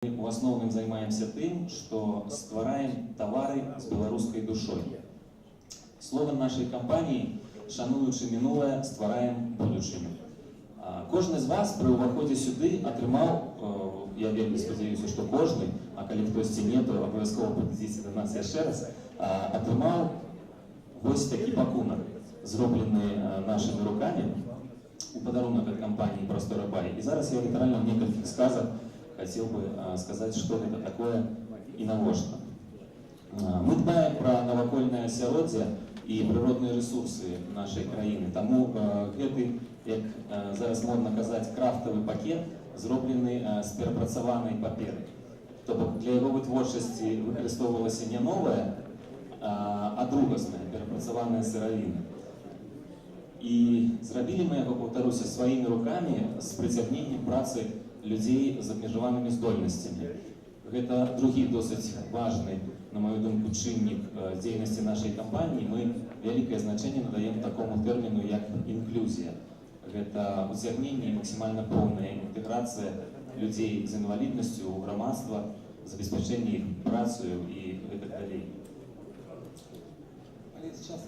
У асноўным займаемся тым, што ствараем тавары з беларускай душой. Слоган нашай кампаніі: «Шануючы мінулае, ствараем будучыню». Кожны з вас пры ўваходзе сюды атрымаў, я вельмі спадзяюся, што кожны, а калі хтосьці не, то абавязкова падыдзіце да нас яшчэ раз, атрымаў вось такі пакунак, зроблены нашымі рукамі у падарунак ад кампаніі «Прастора Бай». І зараз я літаральна ў некалькіх сказах хацеў бы сказаць, што гэта такое і навошта. Мы дбаем пра навакольнае асяроддзе і прыродныя рэсурсы нашай краіны. Таму гэты, як зараз модна казаць, крафтавы пакет зроблены з перапрацаванай паперы. То бок для яго вытворчасці выкарыстоўвалася не новая, а другасная, перапрацаваная сыравіна. І зрабілі мы яго, паўтаруся, сваімі рукамі з прыцягненнем працы людзей з абмежаванымі здольнасцямі. Гэта другі досыць важны, на мою думку, чыннік дзейнасці нашай кампаніі. Мы вялікае значэнне надаем такому тэрміну, як інклюзія. Гэта уцягненне і максімальна поўная інтэграцыя людзей з інваліднасцю ў грамадства, забеспячэнне іх працаю і гэтак далей. Але час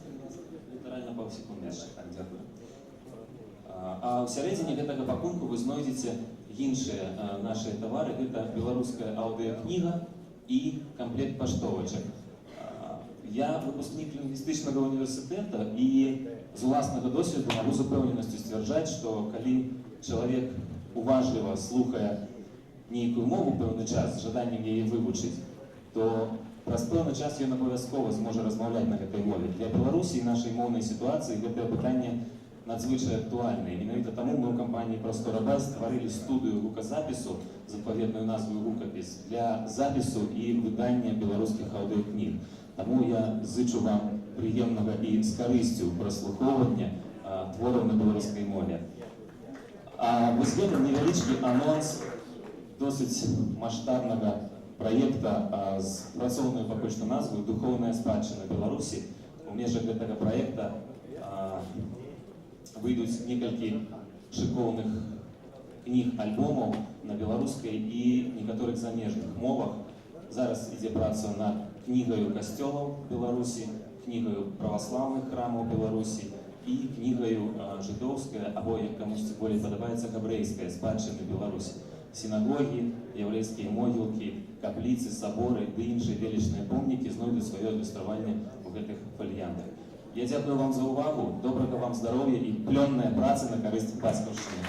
літаральна паўсекунды яшчэ. Так, дзякую. А ў сярэдзіне гэтага пакунку вы знойдзеце іншыя нашыя тавары. Гэта беларуская аўдыякніга і камплект паштовачак. Я выпускнік лінгвістычнага універсітэта і з уласнага досведу магу з упэўненасцю сцвярджаць, што калі чалавек уважліва слухае нейкую мову пэўны час з жаданнем яе вывучыць, то праз пэўны час ён абавязкова зможа размаўляць на гэтай мове. Для Беларусі і нашай моўнай сітуацыі гэтае пытанне надзвычай актуальнае. Менавіта таму мы ў кампаніі «Прастора Бай» стварылі студыю гуказапісу з адпаведнаю назваю «Гукапіс» для запісу і выдання беларускіх аўдыокніг. Таму я зычу вам прыемнага і з карысцю праслухоўвання твораў на беларускай мове. А вось гэта невялічкі анонс досыць маштабнага праекта з працоўнай пакуль што назвай «Духоўная спадчына Беларусі». У межах гэтага праекта выйдуць некалькі шыкоўных кніг, альбомаў на беларускай і некаторых замежных мовах. Зараз ідзе праца над кнігаю касцёлаў Беларусі, кнігаю праваслаўных храмаў Беларусі і кнігаю жыдоўская або, як камусьці болей падабаецца, габрэйская спадчыны Беларусі. Сінагогі, яўрэйскія могілкі, капліцы, саборы ды іншыя велічныя помнікі знойдуць сваё адлюстраванне ў гэтых фаліянтах. Я дзякую вам за ўвагу, добрага вам здароўя і плённая працы на карысць бацькаўшчыны.